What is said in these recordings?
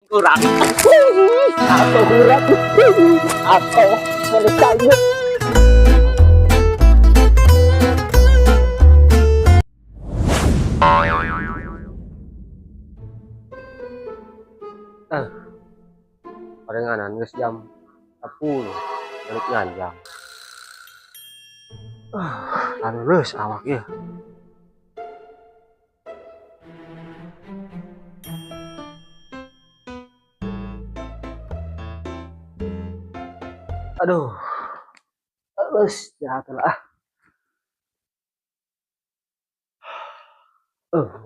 Kurang atau kurang atau manusia. Ah, parenganan geus jam 10 balik nganjang. Ah, lulus awak ya. Aduh, terus jahat lah.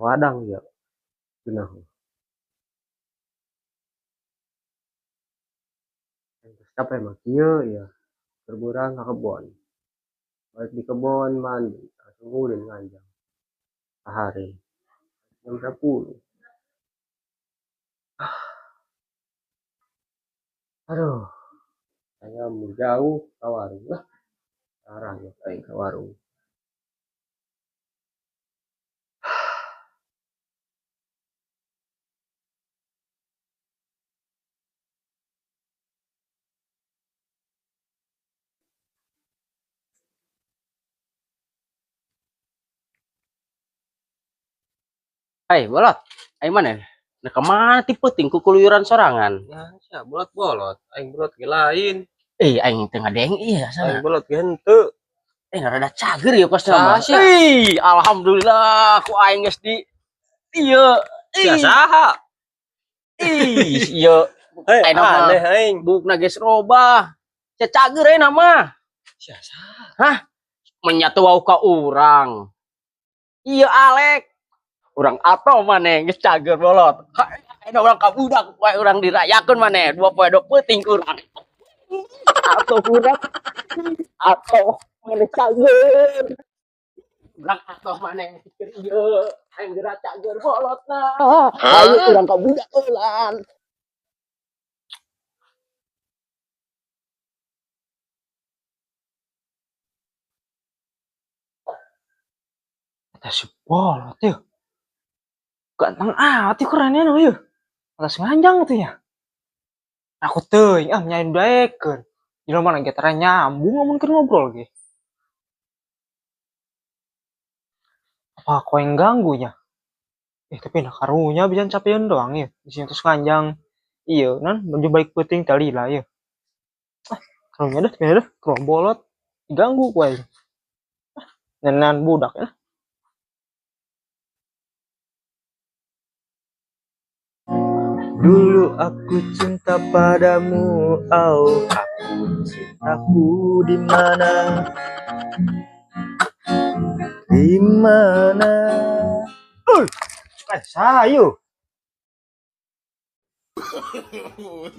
Wadang ya. Genah. Capek mah kieu ya. Berburang ke kebon. Balik di kebon mandi, langsung ulin nganjang. Sehari jam 10. Aduh, saya mau jauh ke warung lah. Arah ya, aing ke warung. Hai, bolot. Ayo mana? Nah, kemana ti peuting kukuluyuran sorangan? Ya, sia bolot-bolot, aing bolot ge lain. Eh, aing teu ngadeng iya sana. Aing bolot ge henteu. Eh, rada cager ya kos mah. Sia. Ih, alhamdulillah ku aing geus di ieu. Sia saha? Ih, ieu. Hei, Aing mah aneh aing. Bukna geus robah. Sia cager ayeuna mah. Sia saha? Hah? Menyatu wau ka urang. Iya Alek. Urang atau maneh geus cager bolot. Ayeuna urang ka budak wae urang dirayakeun maneh dua poe dua peuting ku urang. Atau urang atau maneh cager. Urang atau maneh pikir ieu aing geura cager bolotna. Ayo urang ka budak eulan. Eta si bolot yeuh. Ganteng amat yeuh kerennya nu yeuh. Atas nganjang tuh ya. Aku teuing ah nyain daekeun. Jelema mana ge tara nyambung amun keur ngobrol ge. Apa aku yang ganggu nya? Tapi nah karunya bisa capeun doang ya. Di sini terus nganjang. Iya, nan baju balik peuting tali lah ya. Ah, karunya dah, tapi dah kerombolot diganggu ku aing. Ah, nenan budak ya. Dulu aku cinta padamu, au aku cintaku di mana? Di mana? Sayu.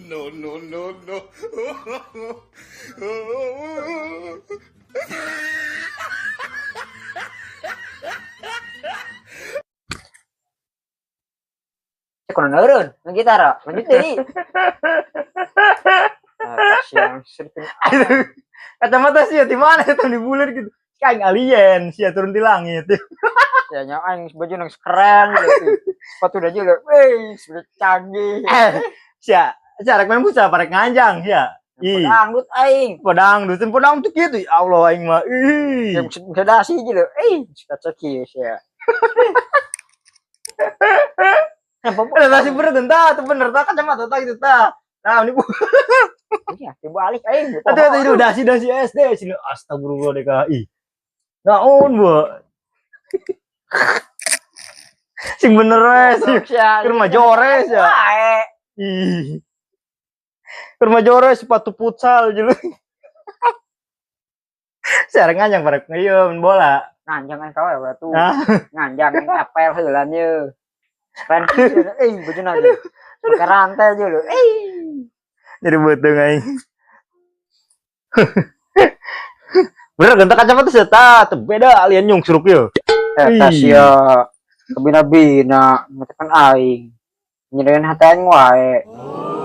No, no, no, no. Kuno nurun, nang gitar, lanjut deui. Ah, siang sering. Kacamata sih di mana itu di bulan gitu. Kayak alien sih turun di langit. Ya nya aing baju nang keren gitu. Sepatu udah juga, weh, sudah canggih. Sia, sia rek main futsal parek nganjang sia. Ih. Podangdut aing. Podangdut, podangdut gitu. Ya Allah aing mah. Ih. Ya bisa dasi gitu. Eh, sudah ceki sia. Ada nasi bener entah, tuh bener tak kacamata tak gitu tak. Nah, ini bu. Iya, dibalik aing. Aduh, itu dasi dasi SD sini astagfirullah DKI. Naon, Bu? Sing bener we sih. Keur mah jores ya. Ih. Keur mah jores sepatu futsal jeung. Sareng nganjang barek ieu main bola. Nganjang aing kawe we tuh. Nganjang aing apel heulan ye. Keren baju lagi. Pakai rantai aja lu. Jadi beuteung aing. Bener gentak kacamata sih ta, teu beda alien nyung suruk ieu. Eta sia kebina-bina ngatekan aing. Nyerian hati aing wae.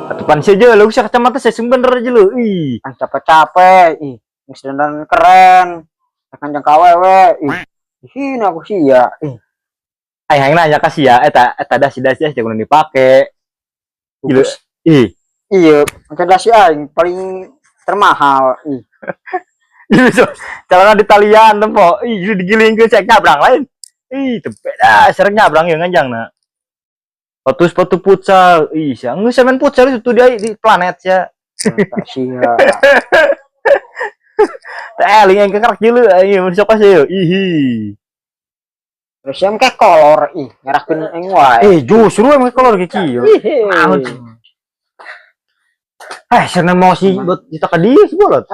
Atupan sia je lu sia kacamata sia sing bener aja lu. Ih, Ang capek-capek, ih, geus dandan keren. Tekan jang ka awewe, ih. Dihina aku sia, ih. Aing hayang nanya ka sia eta eta dasi-dasi sia kudu dipake. Gila. Ih. Iya, make dasi aing paling termahal. Ih. Iya, celana di talian tempo. Ih, digilingkeun cek nyabrang lain. Ih, teu beda, sering nyabrang ya nganjang na. Sepatu sepatu futsal. Ih, sia geus main futsal itu dia di planet ya. Tak sia. Teh eling yang kekerak jilu aing mun sok sih. Ihi. Terus yang kayak kolor ih, ngerahkeun aing wae. Eh, justru emang kolor ge kieu. Ih. Naon sih? Eh, sana mau si buat kita ke dia sih bolot.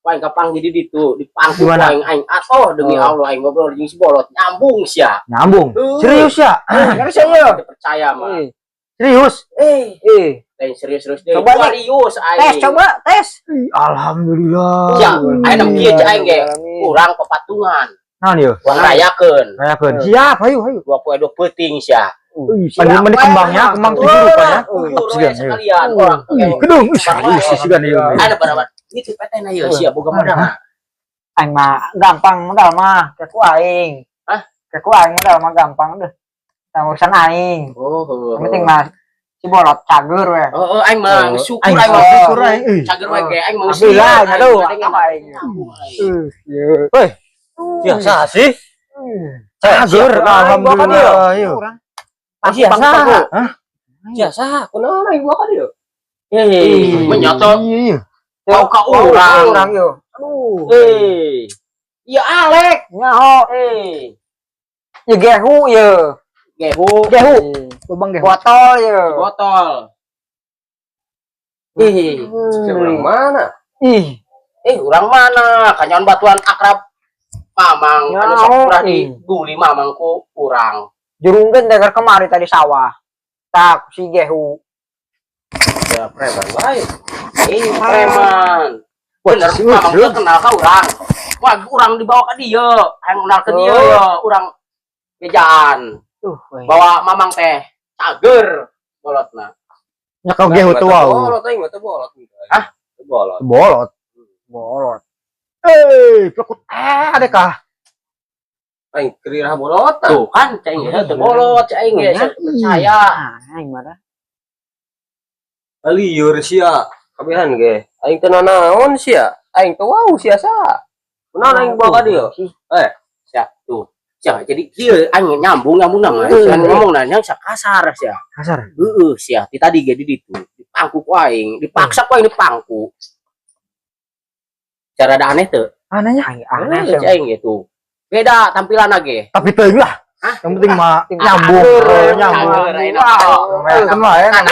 Aing kapanggih di ditu, di pangku Gimana? Aing aing atoh demi Oh. Allah aing ngobrol jeung si bolot nyambung sia. Nyambung. Serius ya? Serius ya? Percaya mah. Ih. Serius? Eh, Ih. lain serius-serius deh. Coba nih. Serius aing. Tes coba, tes. Alhamdulillah. Ya, aing nem kieu cek aing ge. Urang pepatungan, Naon ieu? urang rayakeun. Rayakeun. Siap, ayo ayo. Dua poe dua peuting sia. Panggil mana kembangnya, kembang tujuh rupanya. Tujuh Sigan, we sekalian orang. Ih, kedung. Ih, serius sih sigan ieu. Ada berapa? Itu PT na ieu sia boga modal. Aing mah gampang modal mah, ke ku aing. Hah? Ke ku aing modal mah gampang deh. Nah, urusan aing. Oh, Yang penting mah si bolot cager we. Oh, oh, aing mah syukur Aing aing mah. syukur aing. Ih. Cager we ge aing mah. Alhamdulillah, aduh, Aing apa aing. aing. Woi. Biasa sih. Cager, alhamdulillah. Ayo. Biasa. Hah? Biasa, kunaon aing bawa ka dieu? Eh, menyoto Iya. kau ka urang. Urang yo. Aduh. Eh. Ya Alek. Nyaho. Eh, Ya gehu ye. gehu, Gehu. Lubang gehu. Botol ye. Botol. Ih, Urang mana? Ih. Eh, urang mana? Kanyawan batuan akrab Mamang, anu sok Nyaho, purah di ih. guli mamangku urang. Jurungkeun denger kemari tadi sawah. Tak si gehu. Ya preman wae. Eh, preman. Bener, mamang teu kenal ka urang. Wah, urang dibawa ke dia, hayang kenal ke dia, Oh. ya, urang bejaan. Tuh, weh. Bawa mamang teh cager bolotna. Nya kau gehu tuh wow. Bolot aing mah teu bolot. Hah? Teu bolot. Bolot. Bolot. Eh, pelekut eh ada kah? Aing kerirah bolot. Tuh kan cai ge teu bolot, cai ge percaya. Ah, aing mah. Lieur sia. Kabehan ge. Aing teu nanaon sia. Aing teu wau sia sa. Kunaon aing bawa ka dieu? Sia tuh. Sia jadi kieu aing nyambung nyambung nama. Sia ngomong nanya sia kasar sia. Kasar. Heeh sia, ti tadi ge di ditu. Dipangku ku aing, dipaksa ku aing dipangku. Cara ada aneh teu? Anehnya. Aing aneh Aneh sih. aing gitu. Beda tampilan ge. Tapi teuing lah. Hah? Yang penting mah nyambung, Cager, nyambung. Cager, enak. Kan lah enak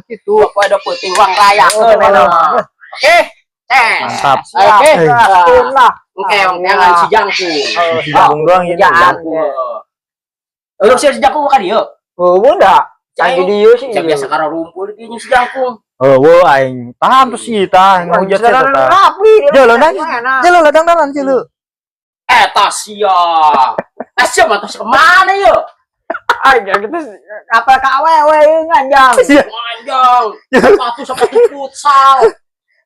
gitu. Dua poe dua peuting urang rayakeun. Oke. Tes. Mantap. Oke. Siap lah. Oke, jangan si jangkung. Si jangkung doang ini. Jangkung. Lu si jangkung bukan dia. Oh, bunda. Aing di dieu sih. Saya biasa karo rumpul dia si jangkung. Oh, wo aing. Paham tuh sih tah ngehujat Jalan teh tah. rapi. Jalan aja. Jalan ladang dalan cilu. Eta sia. Eh sia mah tos kemana yo? Aing gitu apa ka awewe nganjang. Sia, Panjang. Sepatu sepatu futsal.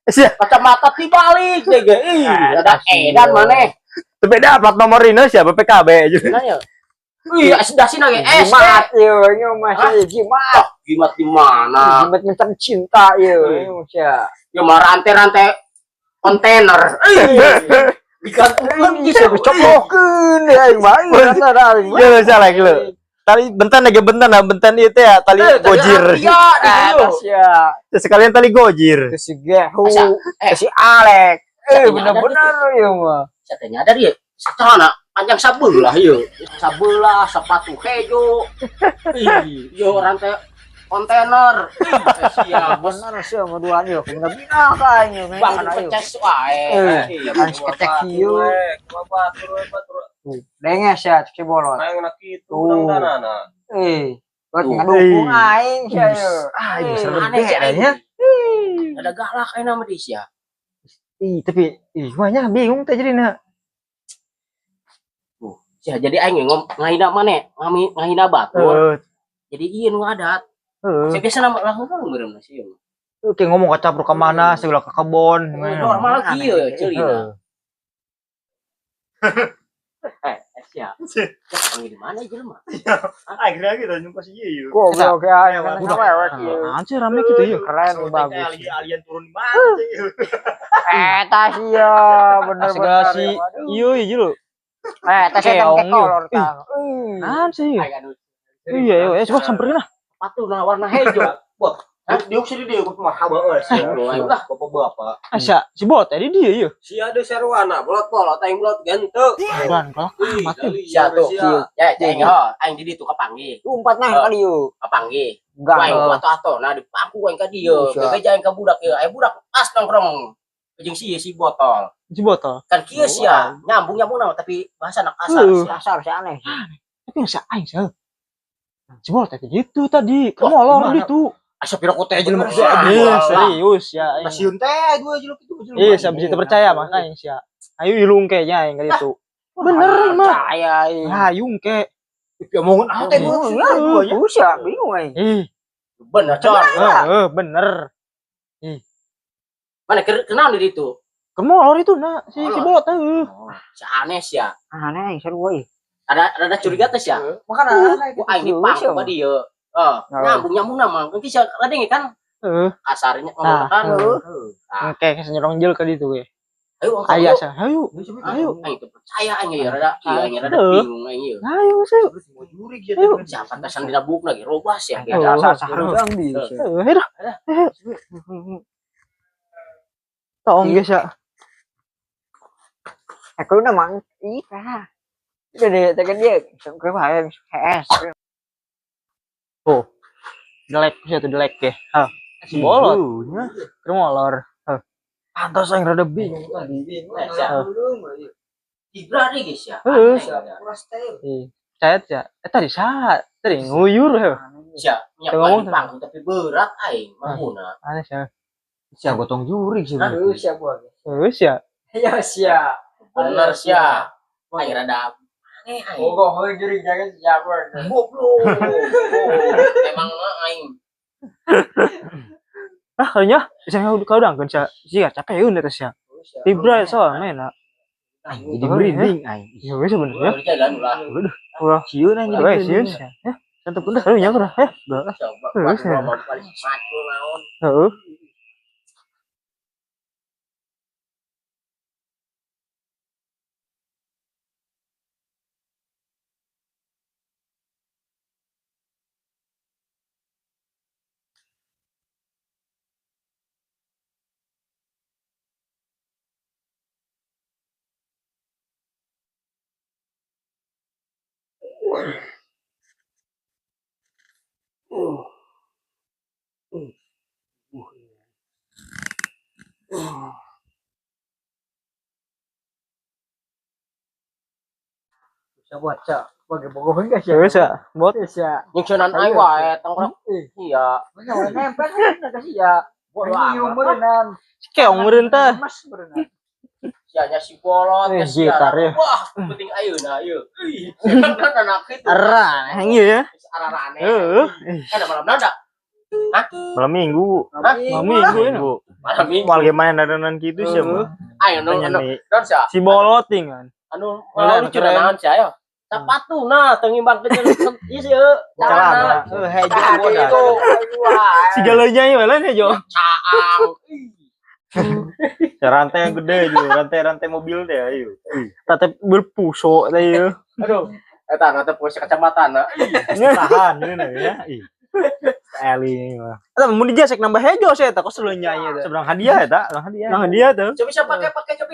sia. Kacamata dibalik deh ge. Ih, ada edan maneh. Beda plat nomor ini siapa PKB Nah ya. Wih, dasina ge SD. Jimat yo, ini masih jimat. Jimat di mana? Jimat mencari cinta yo, ini masih. Ya mah rantai-rantai kontainer. Ih. Digantungkeun Bisa gitu. dicoplokeun ya aing mah. Rasa aing mah. Ya salah gitu. Tali bentan lagi bentan nah bentan itu ya tali gojir. Iya, Atas ya. Sekalian tali gojir. Ke si Gehu, Asa, ke si Alek. Eh Siapa bener-bener ya mah. Saya nyadar ya, celana panjang sabelah yo. Sabelah sepatu hejo. Ih, yo rantai kontainer. Ih, siap. Bener sih sama dua yo. Bener bina ka aing. Bang peces wae. Eh, Iya, kan kecek kieu. Batur batur. Denges ya si bolot. Aing na kitu Tuh. dangdanana. Eh, buat Tuh. ngedukung aing sia yo. Ah, ini serem Aneh sih aing. bedanya. Ada galak aing nama dia sia. Ih, tapi ih banyak bingung teh jadi nah. Sia jadi aing ngom ngahina maneh, ngami ngahina batur. Heeh. Jadi ieu nu adat. Heeh. Saya biasa nama langsung meureun sih. Oke ngomong kacapruk ke mana, segala ke kebon. Normal kieu ceulina. Heeh. Eh, sia. Panggil di mana jelema? Akhirnya kita nyumpa sih ieu. Goblok ya, kan awewek ieu. Apaan sih rame gitu ya? Keren bagus. Alien turun di mana sih? Eta sih ya, bener-bener. Asik si iya iya lho. Eta sih Keong, kan kolor iya. tah. Apaan sih? Iya, iya, coba samperin lah. Sepatu nah warna hijau. Wah, Diuk sih diuk mah haba euy. ulah Bapak-bapak. Asa si bot tadi dia iya. Si ada sarwana bolot-bolot aing bolot ganteng. Bukan kalau amat ya. Sia tuh. Ya, aing ho, aing di ditu kapanggih. Umpat nah kali yuk. Kapanggih. Enggak. Aing ato-ato nah di pangku aing ka dieu. Bebeja aing ka budak ieu. Aya budak pas nongkrong. Jeung si si botol. Si botol. Kan kieu sia, nyambung-nyambung naon tapi bahasa anak kasar sia. Kasar sih aneh. Tapi asa aing sia. Si bot tadi gitu tadi, molor gitu. Asa pira kote jelema Iya, serius ya. Stasiun teh dua jelema itu jelema. Iya, saya bisa percaya makanya sih. Ayo ilung kayaknya yang kali itu. Bener mah. Percaya. Ayo ke. Omongan apa teh gua Bingung ya, bingung aing. Ih, bener con. Heeh, bener. Ih. Mana kenal di situ? Kemolor itu nah si si bolot heuh. Si aneh sih ya. Aneh seru euy. Ada curiga teh sih ya. Makana aneh ku aing dipangku ka dieu. Nyambung-nyambung nama. Engke sia radenge kan? Heeh. Kasarnya ngomong kan. Oke, nyerong jel ke ditu we. Ayo, ayo, ayo, ayo. Aing teu percaya aing ya rada, iya aing rada bingung aing ieu. Ayo, ayo. Ayo, siapa tasan dina buuk lagi robas ya. Dasar sahareuang di. Heeh, dah. Tong geus ya. Aku na mang ih. Udah deh, tekan dia. Sampai bahaya HS. Oh. Jelek sih tuh jelek ya. Hah. Si bolot. Molor. Pantas aing rada bingung tadi. Ibra nih guys ya. Heeh. Saya ya. Tadi sa, tadi nguyur heuh. Sia, ngomong panggung tapi berat aing manguna. Aneh sia. Sia gotong jurig sih. Heeh, sia gua. Heeh, sia. Ya sia. Bener sia. Aing rada aneh aing. Oh, kok jurig jangan sia gua. Goblok. Emang aing. Ah, kayaknya bisa kau udah kan sia capek eueun eta sia. Ibra soalnya na. Jadi merinding aing. Ya wis sebenarnya. Udah. Ulah sieun anjing. Wes sieun sia. Ya, santup udah karunya udah. Ya. Coba macul naon. Heeh. Bisa baca bagi bogoh enggak sih? Bisa, bot. Bisa. Nyungsunan aing wae tongkrong. Iya. Nempel kan kasih ya. Bodoh berenang. Keong meureun teh. Mas berenang. Sianya si bolot, gitar ya. Wah, penting ayeuna ieu. Ih, kan anak itu. Arah, ieu ya. Ararane. Heeh. Kan malam nada. Hah? Malam Minggu. Hah? Malam Minggu ini. Malam Minggu. Mal gimana nadanan kitu sih mah. Ayo nu anu, don sia. Si bolot tingan. Anu malah lucu naon sia ayo. Sepatuna teu ngimbang ke ieu sih celana. Heuh, hejo bodas. Sigalanya ieu lain hejo. Caang. Rantai yang gede juga, rantai-rantai mobil deh ayo. Rantai berpuso teh ieu. Aduh, eta rantai puso kacamata na. Tahan ini ya. Ih. Eli mah. Eta mun digesek nambah hejo sih eta kok seleunya ieu teh. Seberang hadiah eta, seberang hadiah. Nang hadiah tuh. Coba siapa pakai coba.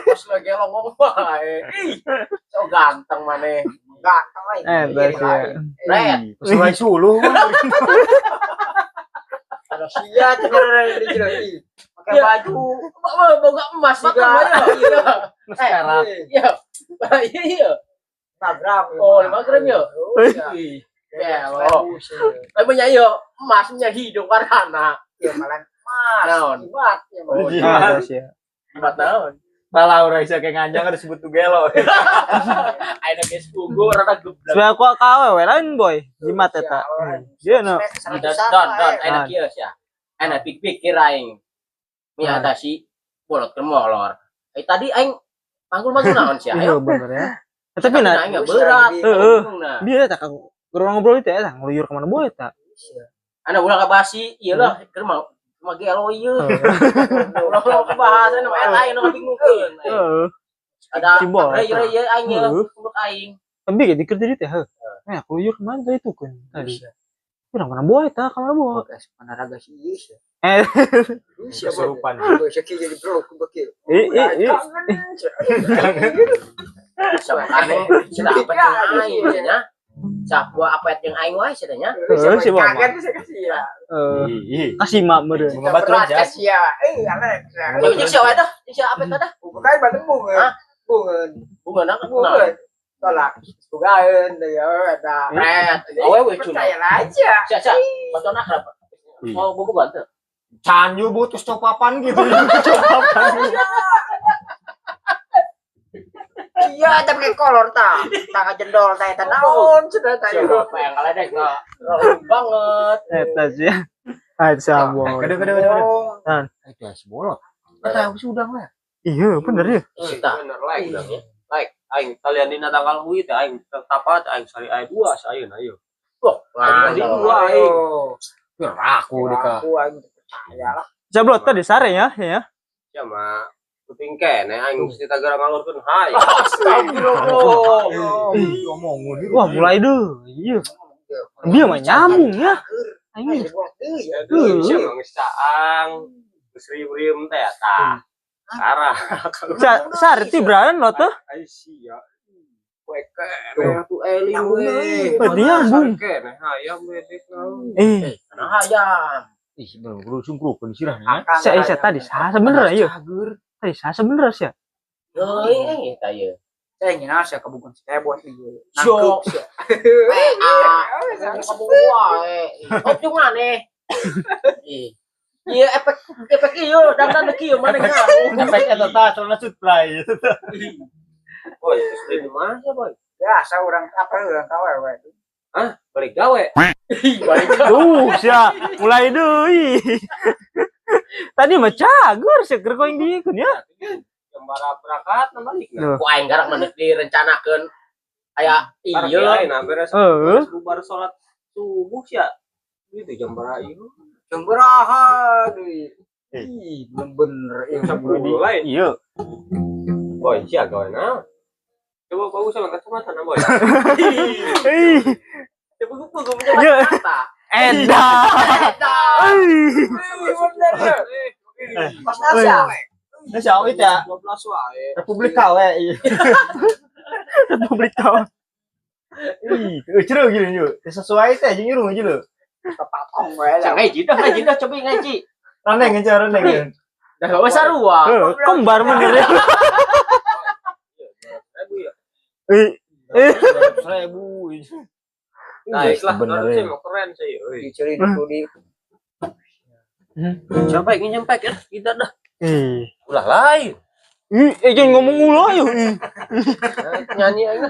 Terus lagi ngomong wae. Ih, so ganteng maneh. Ganteng lain. Eh, Red. Sesuai suluh. Ada sia cenah dari jero. Pakai baju boga emas juga. Iya. Sekarang. Iya. Iya iya. 5 gram. Oh, 5 gram yo. Ya, oh. Tapi nya ieu emasnya hidung warna. Iya, malah emas. Naon? Jimat. Oh, jimat. Jimat naon? Malah urang isa kayak nganjang harus sebut gelo. Ayeuna geus pugu rada geblek. Sebenarnya kok kawe we lain boy. Jimat eta. Iya no. Don, don, ayeuna kieu sia. Ayeuna pikir aing. Miatasi bolot ke molor. Tadi aing panggul-panggul naon sia? Iya bener ya. Tapi nah, aing berat. Heeh. Nah. Bieu eta ka urang ngobrol teh eta ngeluyur kemana boy eta. Ana ulah ka basi, ieu lah keur mah mah gelo ieu. Ulah ulah ke bahasa nama eta aing nu bingungkeun. Heeh. Ada Simbol. rey rey ieu aing ieu Heeh. untuk aing. Tapi ge dikerja di teh heuh. Nah, keluyur kemana tadi itu kan tadi. Urang mana boy eta kamana boy. Oke, mana raga sih ieu sih. Eh, Kesurupan. Seki jadi bro ku beki. ih ih ih. Sama aneh, sudah apa yang aing nya. Sapua apa yang aing wae cenah nya. Heeh, si Bama. Kangen sih kasih ya. Eh, Ih, kasih mak meureun. bunga baturan Berat jas. kasih ya. Eh, Alex. Ieu jeung siapa dah? Jeung siapa eta dah? Bukan batu bunga. Hah? Bunga. Bunga nak Bunga. Tolak. Bukan ya ada. Ret, awewe cuma. Percaya aja. Sia sia, batuan akrab. Oh, bobogohan teu. Canyu butuh copapan gitu. Iya, tapi pakai kolor ta. Tangan jendol ta eta naon sudah ta. Siapa yang kaledek nggak terlalu banget. Eta sih. Ah, sambung. Kade kade kade. Nah. Itu es bolot. Eta aku sudah lah. Iya, bener ya. Sita. Bener like dong ya. Like aing kalian dina tanggal hui teh aing tetap aing sari aing dua saeuna ieu. Wah, Aing dua aing. Aku deh ka. Aku aing percaya lah. Jablot tadi sare ya, ya. Ya mah kuping kene aing mesti tagara ngalurkeun hay. Astagfirullah. Wah, mulai deh. Iya. Dia mah nyambung ya. Aing. Ya deui sia mah geus caang. Geus rium-rium teh tah. Sarah. Sare ti Brian lo tuh. Ai sia. Koe kene atuh eling we. Oh, nyambung. Kene hayam bedek naon. Eh, Nah, hayam. Ih, bener kudu sungkrukeun sirah nya. saya tadi sah sebenernya iya. Tadi sah sebenernya sih. Euy, eta ieu. Saya ingin asa kebukan saya buat ieu. Syok. Nangkep PA. Kamu wae. Oh, cung aneh. Ih. Iya efek efek ieu dandan kieu mana ngaruh. Efek eta tah celana supply. Boy, terus di mana sih, Boy? Biasa orang apa orang tahu ya, we. Balik gawe. Tuh, sia, mulai deui. Tadi mah cagur sih keur koing diikeun ya. Yang bara berangkat na balik na. Ku aing garak mah direncanakeun aya Iya, iya. nah beres Heeh. beres bubar sholat subuh sih ya. Itu jam bara ieu. Jam beraha deui. Ih, belum bener ieu. 10 lain. Iya. Boy, sia gawe na. Coba kau usah kacamata na, Boy. Ih, Teu pugu punya Iya. kacamata. Eda. Eta. Ih. Bener ya. Pas asa. Nah, si Awit ya. 12 wae. Republik KW. Iya. Republik kau. Ih, cereu gini yuk. Sesuai teh jeung irung aja lho. Kepatong we lah. Ngaji dah, ngaji dah, coba ngaji. Randeng aja randeng. Dah gak sarua. Heuh, kembar bener ya. Ribu ya. Ih, 100.000. Nice lah, Bener, baru sih ya. mau keren sih. Euy. Dicuri di Sampai ini nyampe ya, kita dah. Ih. Ulah lain. Ih, jangan ngomong ulah yuk. Ih. Nyanyi aja.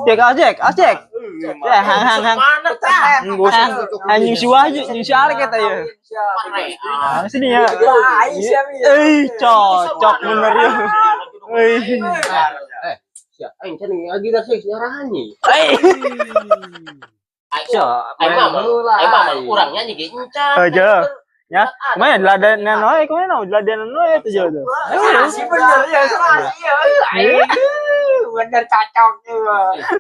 Cek acek, acek. Ya, hang hang hang. Mana tah? Anjing si Wahyu, anjing si Alek eta ya. Ah, sini ya. Eh, cocok bener ya. Eh. Eh, sia aing can lagi dah sih nyaranyi. Eh. Aing aing mah aing mah urang nyanyi ge encan. Aja. Ya, mana ladenan wae, kumaha ladenan wae tuh jauh tuh. Serasi bener ya, serasi ya. Bener cocok ya.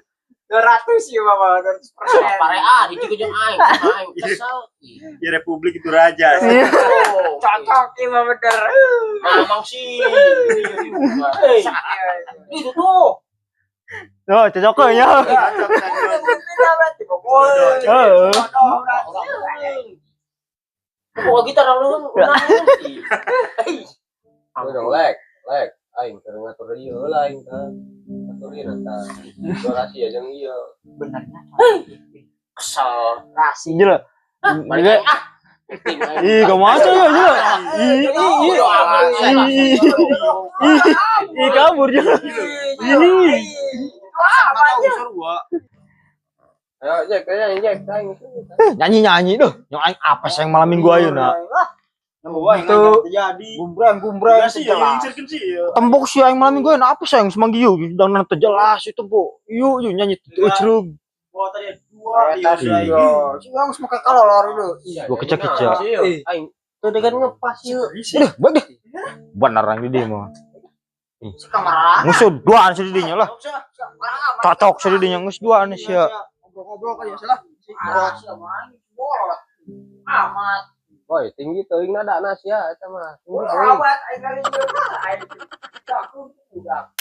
200 ya Bapak, 200%. Pare ah dicukup jeung aing, aing kesel. Ya Republik itu raja. Oh, Cocok ya bener. Mamang sih. Itu tuh. Oh, cocok ya. Heeh. Pokoknya gitar lalu Udah lek, lek. Aing keur ngatur ieu lah aing tah. Ngaturin tah. Durasi aja jeung ieu. Benernya kesel. rasi. Gila. Balik ah. Ih, kamu aja ya, gila. Ih, ih, ih. Ih, ih, ih, kabur ya. Ih. Ayo, Jack, ayo Jack, aing. Nyanyi-nyanyi duh. Yang aing apa sih yang malam minggu ayeuna? Itu Jadi. Gumbreng gumbreng jelas. Tembok sih aing malam minggu apa sih yang semanggi yuk dan teu jelas itu bu. Yuk yuk nyanyi ucrug. Wah, tadi dua. Eta sih yo. Si yang make kalolor dulu. Gua keca-keca. Aing tuh dengan ngepas yuk. Udah, baik deh. Bener aing di dieu mah. Si kamar. Musuh duaan sih di dinya lah. Cocok sih di dinya geus duaan sia. Ngobrol-ngobrol kali ya salah. Bolot. Amat. Boy, tinggi teuing nada sia eta mah. Tinggi teuing. Amat aing kali aing. Aku udah.